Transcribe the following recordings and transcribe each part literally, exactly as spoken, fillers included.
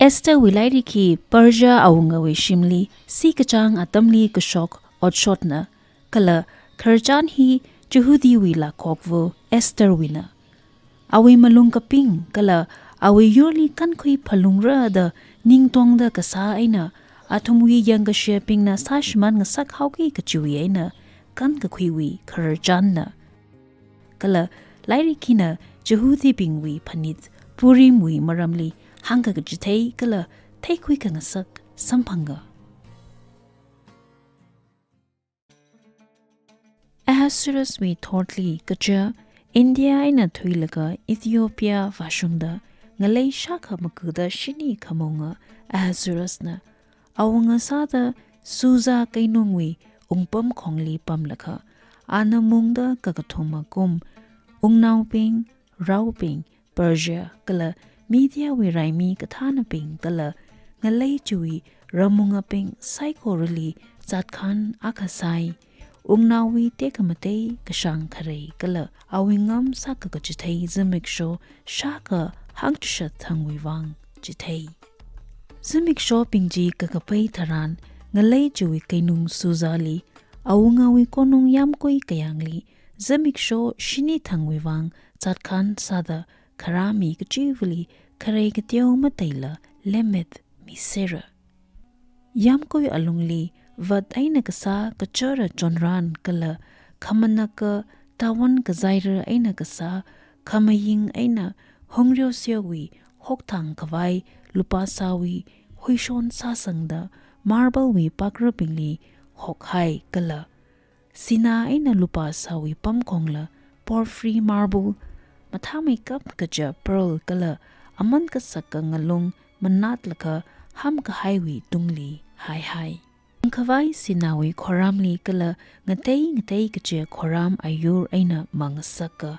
Estherwui lairik hi Persia awungawui shimli sikachāng atamli kashok otshotna, kala khararchan hi Jihudiwui lakhokva Estherwuina. Awui malung kaping kala awui yurli kankhui phalungra da ningtongda kasā eina, athumwui yangkashebingna sāshimān ngasak haoki kachiwui eina kankakhuiwui khararchanna. Kala lairik hina Jihudibingwui phanit Purimwui maramli hāngkaka chithei kala theikhuika ngasak samphanga. Ahasueruswui thotli kaja India eina thuilaga Ethiopia vāshungda ngalei shākha makuda shini khamunga Ahasuerusna awunga sāda Susa keinungwui wungpamkhongli pamlaga, ana mungda kakathuma kum, wungnaobing, raobing, Persia kala Mediawui raimi kathānabing kala ngalei chiwui ramungabing saikorali zatkhan akha sāi. Wungnaowui tekhamatei kashāng kharei kala awui ngam sākaka chithei zimiksho shākha hangchishat thangwui vang chithei. Zimikshobing chi kakapai tharan, ngalei chiwui keinung Susali, awungawui konung yamkui kayāngli, zimiksho shini thangwui vang zatkhan sāda kharā mi kachivali kharei kateo mataila lemmet misera. Yamkui alungli vat eina kasā kachara chonran kala khamanaka tawon kazaira eina kasā khamaying eina hongriosewui hokthang khavai lupāsāwui huishon sāsangda marblewui pakrabingli hokhai kala sina eina lupāsāwui pamkhongla porphyry marble, mathāmeikap kaja pearl kala aman kasaka ngalung manatlaga hamkahaiwui tungli haihai. Khavai sinawui khoramli kala ngatei ngatei kaja khoram ayur eina mangasaka.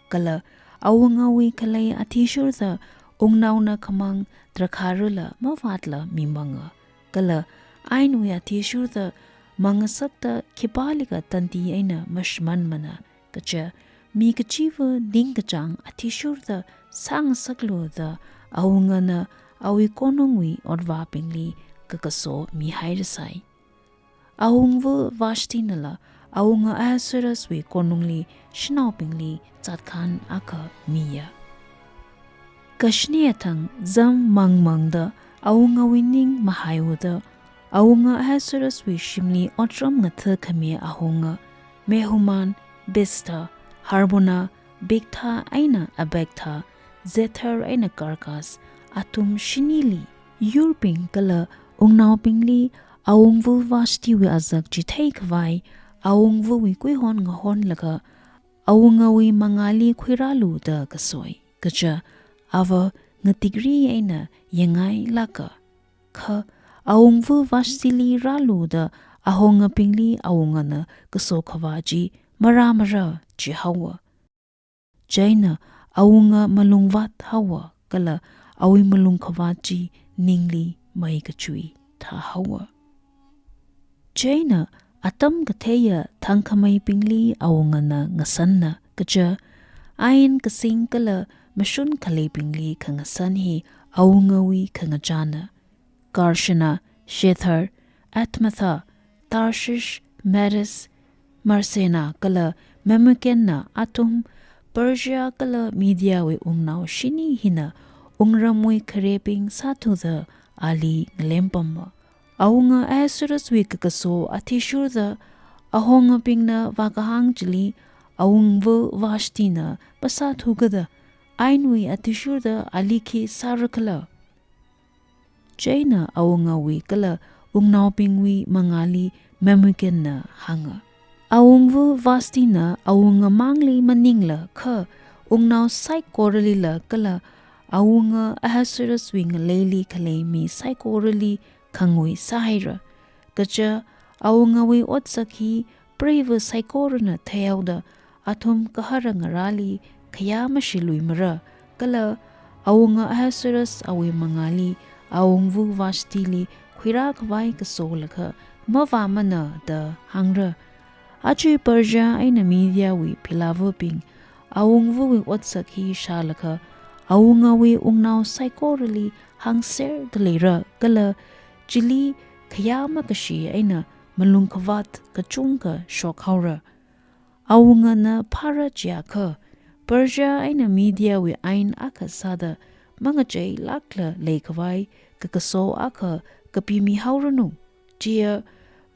Kala awungawui khalei athishurda wungnaona khamang drakharala mavātla mimanga. Kala ainwui athishurda mangasakta khipālikha tandi eina mashimānmana kaja mi kachiva ningkachāng athishurda sāngasaklu da awungana awui konungwui otvābingli kakaso mihairasai. Awungva Vashtinala awunga Ahasueruswui konungli shanaobingli zatkhan akha miya. Kashini athang zam mangmangda awungawui ning mahaiuda, awunga Ahasueruswui shimli otram ngatha khami ahonga Mehuman, Biztha, Harbona, Bigtha eina Abagtha, Zethar eina Karkas, athum shinili yurbing kala wungnaobingli awungva Vashtiwui azak chithei khavai awungvawui kuihon ngahonlaga awungawui mangāli khuirālu da kasoi. Kaja ava ngatikri eina yangailāka. Kha awungva Vashtili rālu da ahongabingli awungana kaso khavā chi marāmara jihaowa. Chieina awunga malung vāthaowa kala awui malung khavāt chi ningli mei kachui thāhaowa. Chieina atam katheiya thangkhameibingli awungana ngasanna kaja, ain kasing kala mashun khaleibingli khangasan hi awungawui khangachāna. Karshena, Shethar, Admatha, Tarshish, Meres, Marsena kala Memukanna athum Persia kala Mediawui wungnao shini hina wungramwui kharebing sāthuda ali ngalempama. Awunga Ahasueruswui kakaso athishurda ahongabingna vākahāng chili awungva Vashtina phasā thukada ainwui athishurda ali khi sārakhala? Chieina awungawui kala wungnaobingwui mangāli Memukanna hānga. Awungva Vashtina awunga mangli maningla kha wungnao saikoralila kala awunga Ahasueruswui ngaleili khalei mi saikorali khangui sāhaira. Kaja awungawui otsak hi preiva saikorana theihaoda athum kahara ngarāli khayā mashiluimara, kala awunga Ahasuerus awui mangāli awungva Vashtili khuirā khavai kasolaga mavāmana da hāngra. Aja Persia eina Mediawui philāvabing awungvawui otsak hi shālaga awungawui wungnao saikorali hāngserda leira, kala chili khayā makashi eina malung khavāt kachungkha shokhaora. Awungana phara chiakha, Persia eina Mediawui ain akha sāda mangacheilākla leikhavai kakaso akha kapimihaoranu. Chiya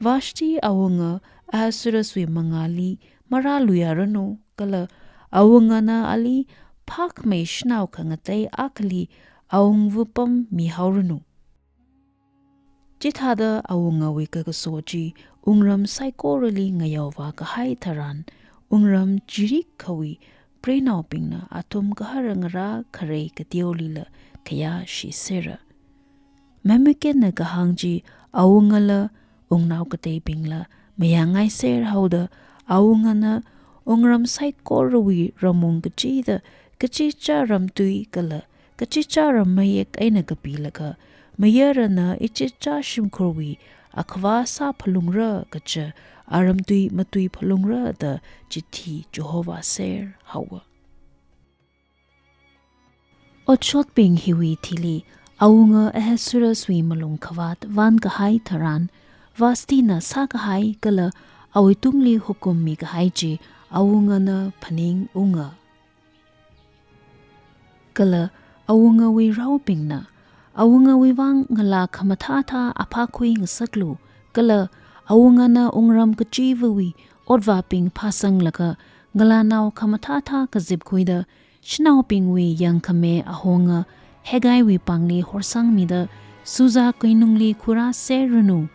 Vashti awunga Ahasueruswui mangāli marāluiyaranu, kala awungana ali phākhamei shanao khangatei akhali awungva pam mihaoranu. Chithāda awungawui kakaso chi wungram saikorali ngayaovā kahai tharan, wungram chirikhawui preinaobingna athum gahara ngarā kharei kateolila khayāshisera. Memekenna kahāng chi awungala wungnao kateibingla mayāngaisera haoda, awungana wungram saikorawui ramung kachida kachichā ramtui kala kachichā rammayek eina kapilaga, mayarana ichichā shimkhurwui akhavā sāphalungra kaja aramtui matuiphalungra da chithi chihovāser haowa. Otshotbing hiwui thili, awunga Ahasueruswui malung khavāt vānkahai tharan, Vashtina sākahai kala awuitungli hukum mikahai chi awungana phaningunga. Kala awungawui raobingna, awungawui vang ngalā khamathāthā aphākhui ngasaklu, kala awungana wungram kachivawui otvābing phāsanglaga ngalānao khamathāthā kazipkhuida, shanaobingwui yangkhame ahonga Haggaiwui pāngli horsangmida Susa keinungli khuirāserranu,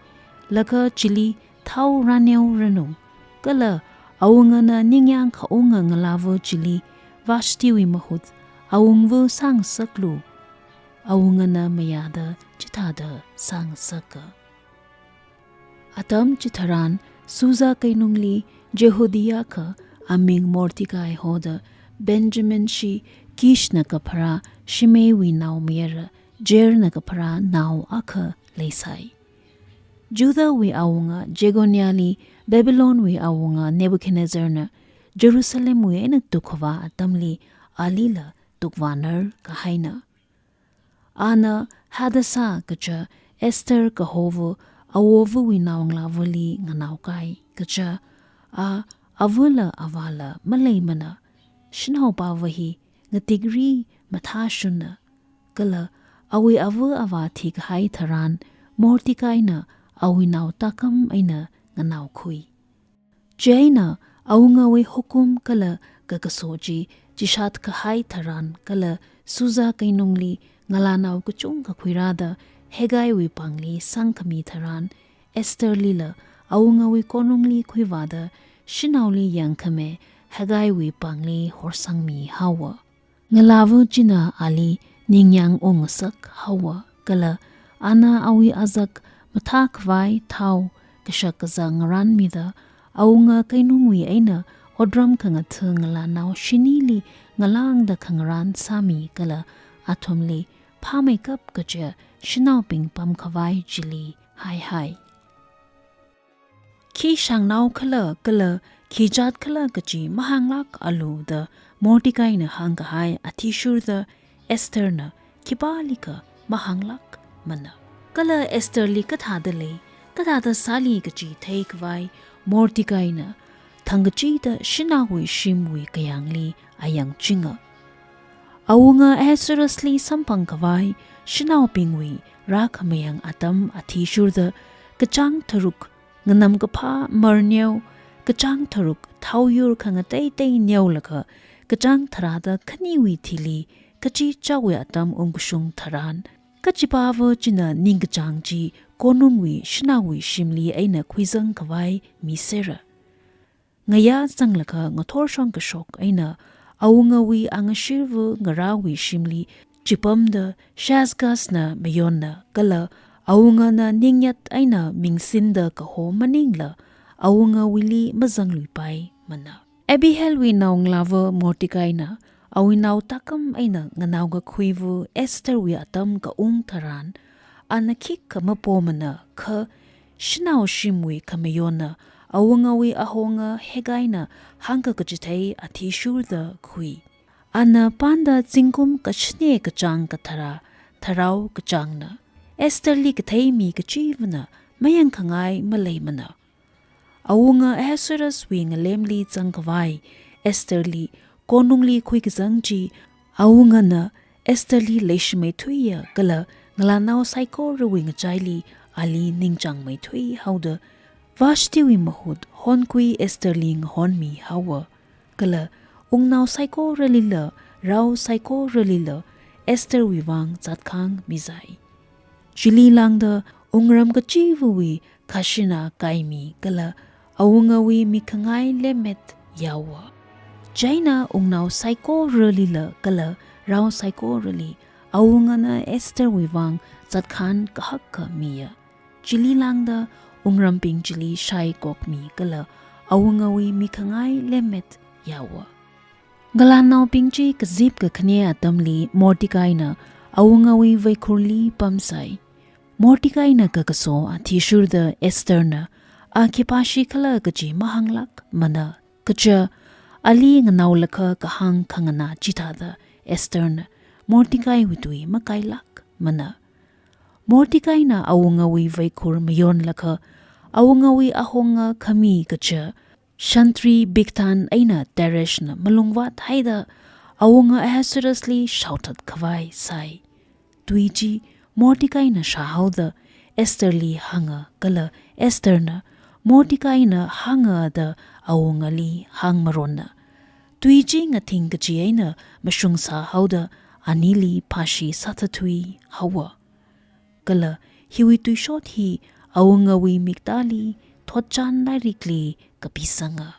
laga chili thao rāneoranu. Kala awungana ningyāng khaunga ngalāva chili Vashtiwui mahut awungva sāngasaklu. Awungana mayāda chithāda sāngasaka. Atam chitharan Susa keinungli Jehudi akha aming Mordecai hoda Benjaminshi Kishna kapharā Shimeiwui naomayara Jairna kapharā nao akha leisai. Judahwui awunga Jeconiahli Babylonwui awunga Nebuchadnezzarna Jerusalemwui eina tukkhavā atamli alila tukvānarkahaina. Ana Hadassah kaja Esther kahova awovawui naongalāvali nganaokai kaja, a avala avāla maleimana, shanaopava hi ngatikri mathāshunna. Kala awui ava avā thikahai tharan Mordecaina awui nao tākam eina nganaokhui. Chieina awungawui hukum kala kakaso chi chishat kahai tharan kala Susa keinungli ngalānao kachungkha khuirāda Haggaiwui pāngli sangkhami tharan, Estherlila awungawui konungli khuivāda shanaoli yangkhame Haggaiwui pāngli horsangmihaowa. Ngalāva china ali ningyāng ungngasak haowa, kala ana awui azak mathākhavai thao kashak kazā ngarānmida, awunga keinungwui eina otram khangatha ngalānao shinili ngalāngda khangarān sāmi kala athumli phāmeikap kaja shanaobing pamkhavai chili haihai. Khi shāngnaokhala kala khi jat khala kachi mahānglākalu da Mordecaina hāngkahai athishurda Estherna khipālikha mahānglākmana. Kala Estherli kathāda lei, kathāda sāli kachi theikhavai Mordecaina thangkachida shanaowui shimwui kayāngli ayangchinga. Awunga Ahasuerusli samphangkhavai shanaobingwui rākhamayang atam athishurda kachāng tharuk nganamkaphā marneo, kachāng tharuk thaoyur khangateitei neolaga, kachāng tharāda khaniwui thili kachichāwui atam ungkashung tharan, kachipāva china ningkachāng chi konungwui shanaowui shimli eina khuizangkhavai misera. Ngayā zanglaga ngathor shongkashok eina awungawui angashirva ngarāwui shimli chipamda Shaashgazna mayonna kala awungana ningyat eina mingsinda kaho maningla awungawuili mazangluipaimana. Abihailwui naongalāva Mordecaina awui nao tākam eina nganaokakhuiva Estherwui atam kaung tharan, ana khikha mapomana kha shanao shimwui khamayonna awungawui ahonga Haggaina hāngkakachithei athishurda khui. Ana panda zingkum kashine kachāng kathara, tharao kachāngna. Estherli kathei mi kachivana mayangkhangai maleimana. Awunga Ahasueruswui ngalemli zangkhavai Estherli konungli khuikazang chi, awungana Estherli leishimeithuiya kala ngalānao saikorawui ngachaili ali ningchāngmeithui haoda, Vashtiwui mahut honkui Estherli ngahonmi haowa. Kala wungnao saikoralila, rao saikoralila Estherwui vang zatkhāng mizai. Chili lāngda wungram kachivawui khashina kaimi kala awungawui mikhangai lemmet yaowa. Chieina wungnao saikoralila kala rao saikorali awungana Estherwui vang zatkhān kahaka miya. Chili lāngda wungrambing chili shaikokmi kala awungawui mikhangai lemmet yaowa. Ngalānaobing chi kazip kakhane atamli Mordekaina awungawui vaikhurli pamsai. Mordekaina kakaso athishurda Estherna a khipāshi khala kaji mahānglākmana. Kaja ali nganaolakha kahāng khanganā chithāda Estherna Mordekaiwui tui makailākmana. Mordekaina awungawui vaikhur mayonlakha, awungawui ahonga khami kaja shantri Bigthan eina Tereshna malungvāt haida awunga Ahasuerusli shaothat khavai sai. Tui chi Mordekaina shāhaoda Estherli hānga kala Estherna Mordekaina hānga da awungali hāngmaronna. Tui chi ngathing kaji eina mashungsā haoda anili phāshi sāthathui haowa. Kala hiwui tuishot hi awungawui miktāli thotchan lairikli kapisanga.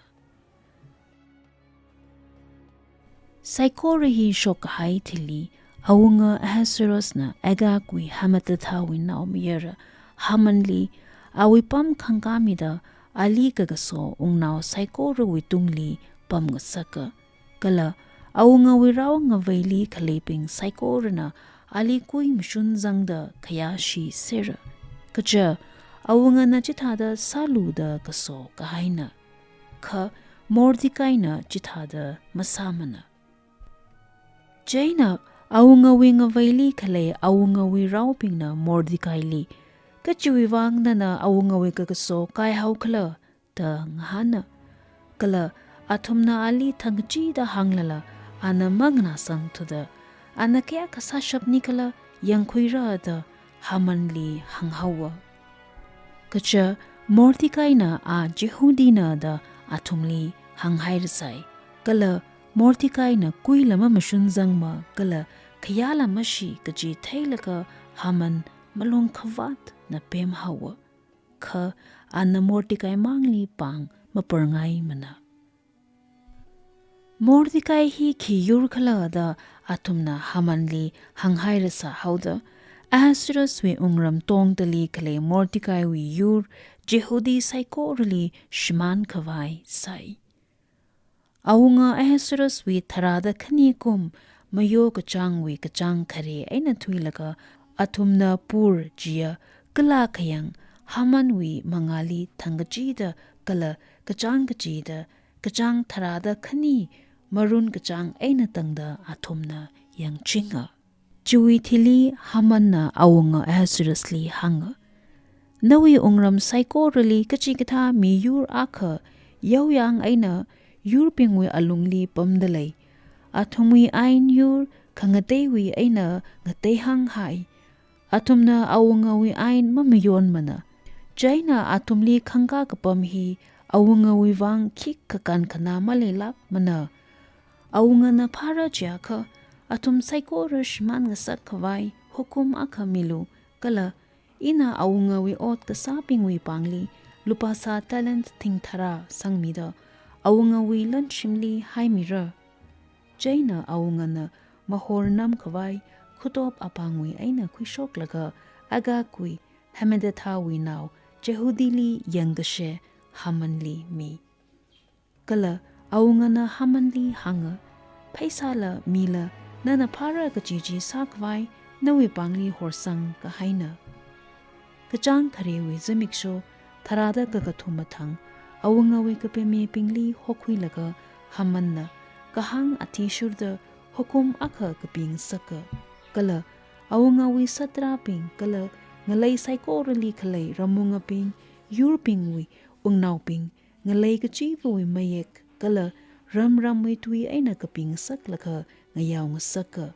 Saikora hi shokkahai thili, awunga Ahasuerusna Agagwui Hammedatha wui naomayara Hamanli awui pam khangkāmida ali kakaso wungnao saikorawui tungli pamngasaka. Kala awungawui rao ngaveili khaleibing saikorana ali kui mashun zangda khayāshi sera. Kaja awungana chithāda sālu da kaso kahaina. Kha Mordekaina chithāda masāmana. Chieina awungawui ngaveili khalei awungawui raobingna Mordekaili, "Kachiwui vang nana awungawui kakaso kaihao khala?" da ngahāna. Kala athumna ali thangkachida hānglala, ana manganāsangthuda, "Ana kayākha sāshapni khala yangkhuira," da Hamanli hānghaowa. Kaja Mordekaina a Jihudina da athumli hānghairasai. Kala Mordekaina kuila mamashun zangma kala khayāla mashi kaji theilaga Haman malung khavātna pemhaowa. Kha ana Mordekai mangli pāng maparngaimana. Mordekai hi khi yur khala da athumna Hamanli hānghairasā haoda, Ahasueruswui wungram tongdali khalei Mordekaiwui yur Jihudi saikorali shimān khavai sai. Awunga Ahasueruswui tharāda khani kum mayo kachāngwui kachāng khare eina thuilaga athumna Pur chiya kala khayang Hamanwui mangāli thangkachida kala kachāng kachida kachāng tharāda khani marun kachāng eina tangda athumna yangchinga. Chiwui thili Hamanna awunga Ahasuerusli hānga, "Nawui wungram saikorali kachikathā miyur akha yaoyang eina yurbingwui alungli pamda lei. Athumwui ain yur khangateiwui eina ngateihānghai. Athumna awungawui ain mamayonmana. Chieina athumli khangkā kapam hi awungawui vang khikha kankhanā maleilākmana. Awungana phara chiakha, athum saikora shimān ngasak khavai hukum akha milu, kala ina awungawui ot kasābingwui pāngli lupāsā talent thingtharā sangmida awungawui lanshimli haimira." Chieina awungana mahor namkhavai khutop apāngwui eina khuishoklaga Agagwui Hammedethawui nao Jihudili yangkashe Hamanli mi. Kala awungana Hamanli hānga, "Pheisāla mila nana phara kachichi sākhavai nawui pāngli horsang," kahaina. Kachāng kharewui zimiksho tharāda kakathuma thang awungawui kapemebingli hokhuilaga Hamanna kahāng athishurda hukum akha kapingasaka. Kala awungawui satrabing kala ngalei saikorali khalei ramungabing, yurbingwui wungnaobing, ngalei kachivawui mayek kala ram ramwui tui eina kapingasaklaga ngayaongasaka.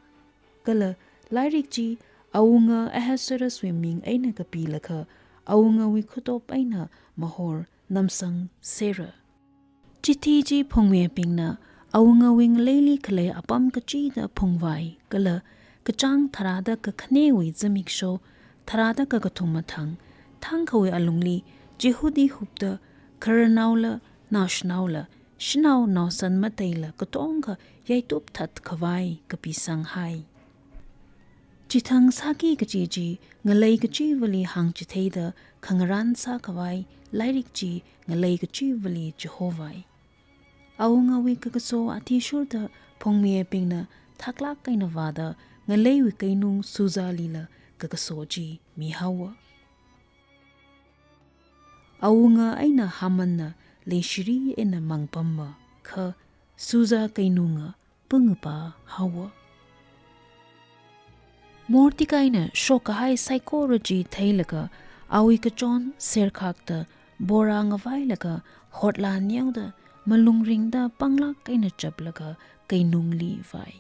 Kala lairik chi awunga Ahasueruswui ming eina kapilaga awungawui khuitop eina mahor namsang sera. Chithi chi phungmibingna awungawui ngaleili khalei apam kachida phungvai, kala kachāng tharāda kakhanewui zimiksho tharāda kakathum mathang, thangkhawui alungli Jihudi hupta khararnaola, naoshinaola, shanao naosan mateila katongkha yaitupthat khavai kapisanghai. Chithang sāki kaji chi ngalei kachivali hāngchitheida khangarān sākhavai lairik chi ngalei kachivali chihovai. Awungawui kakaso athishurda phungmibingna thaklāk eina vāda ngaleiwui keinung Suzalila kakaso chi mihaowa. Awunga eina Hamanna leishiri eina mangpama, kha Suza keinunga pungapa haowa. Mordekaina shokkahai saikora chi theilaga awui kachon serkhakta bora ngavailaga hotla neoda malung ringda panglāk eina chaplaga keinungli vai.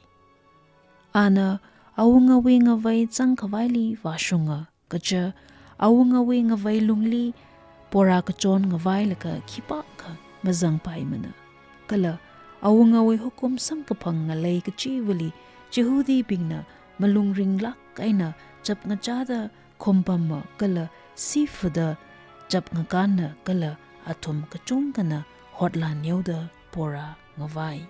Ana awungawui ngavei zangkhavaili vāshunga, kaja awungawui ngavei lungli bora kachon ngavailaga khipākha mazangpaimana. Kala awungawui hukum samkaphang ngalei kachivali Jihudibingna malung ringlāk eina chapngachāda khumpama kala sifuda chapngakāna kala athum kachungkhana hotla neoda bora ngavai.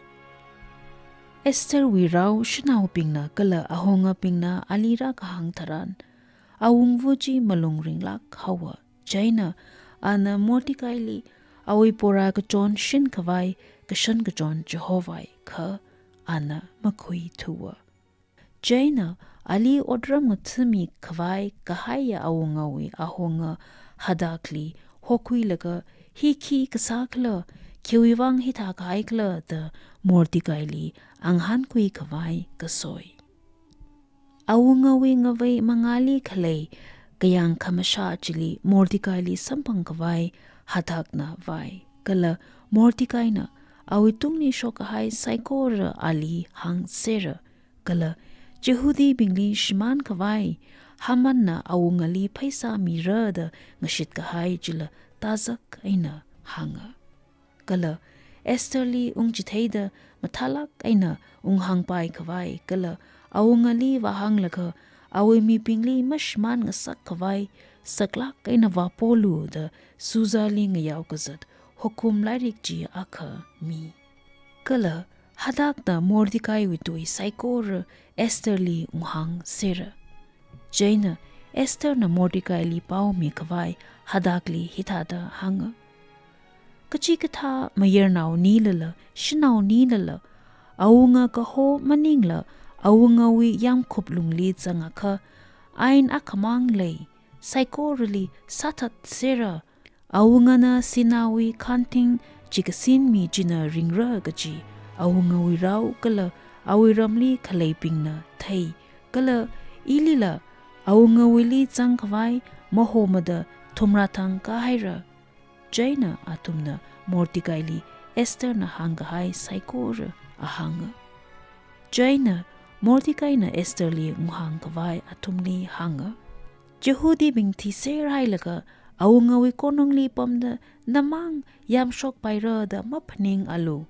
Estherwui rao shanaobingna kala ahongabingna ali rākahāng tharan, awungva chi malung ringlāk haowa. Chieina ana Mordekaili awui bora kachon shinkhavai kashan kachon chihovai, kha ana makhuithuwa. Chieina ali otram ngathami khavai kahaiya awungawui ahonga Hadakli hokhuilaga, hi khi kasākhala, khiwuivang hithā kahaikhala da Mordekaili ngahānkhui khavai kasoi. Awungawui ngavei mangāli khalei kayāng khamashā chili Mordekaili samphang khavai Hadakna vai. Kala Mordekaina awui tungli shokkahai saikora ali hāngsera. Kala Jihudibingli shimān khavai Hamanna awungali pheisā mira da ngashit kahai chila tazak eina hānga. Kala Estherli ungchitheida mathālāk eina unghāngpai khavai, kala awungali vāhānglaga awui mibingli mashimān ngasak khavai saklāk eina vāpolu da Suzali ngayao kazat hukum lairik chi akha mi. Kala Hadakna Mordekaiwui tui saikora Estherli unghāngsera. Chieina Estherna Mordekaili pao mikhavai Hadakli hithāda hānga. Kachikathā mayarnaonilala, shanaonilala, awunga kaho maningla, awungawui yāmkhup lungli zangakha, ain akhamang lei, saikorali sāthatsera, awungana sināwui khanting chikasin mi china ringra kaji, awungawui rao kala awui ramli khaleibingna thei, kala ilila awungawuili zangkhavai mahomada thumrā thang kahaira. Chieina athumna Mordekaili Estherna hāngkahai saikora vāhānga. Chieina Mordekaina Estherli unghāngkhavai athumli hānga. Jihudibing thiser hailaga awungawui konungli pamda namang yāmshokpaira da maphaningalu.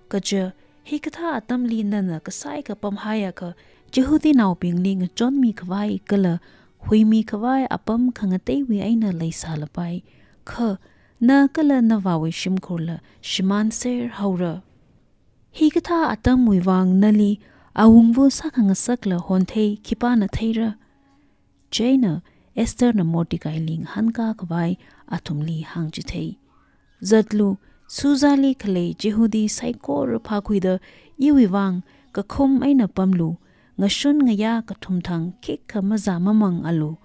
Kaja hikathā atamli nana kasai kapam haiakha Jihudinaobingli ngachonmi khavai kala huimi khavai apam khangateiwui eina leisālapai, kha na kala navāwui shimkhurla shimānser haora. Hikathā atamwui vang nali awungva sākhangasakla honthei khipāna theira? Chieina Estherna Mordekaili ngahānkā khavai athumli hāngchithei. Zatlu, Suzali khalei Jihudi saikora phākhuida iwui vang kakhum eina pamlu, ngashun ngayā kathum thang khikha mazā mamangalu.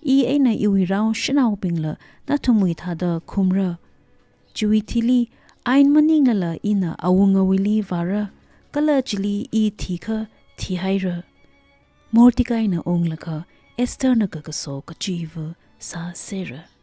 I eina iwui rao shanaobingla nathumwui thāda khumra. Chiwui thili, ain maninglala ina awungawuili vāra, kala chili i thikha thihaira. Mordekaina unglaga Estherna kakaso kachiva̱ sāsera.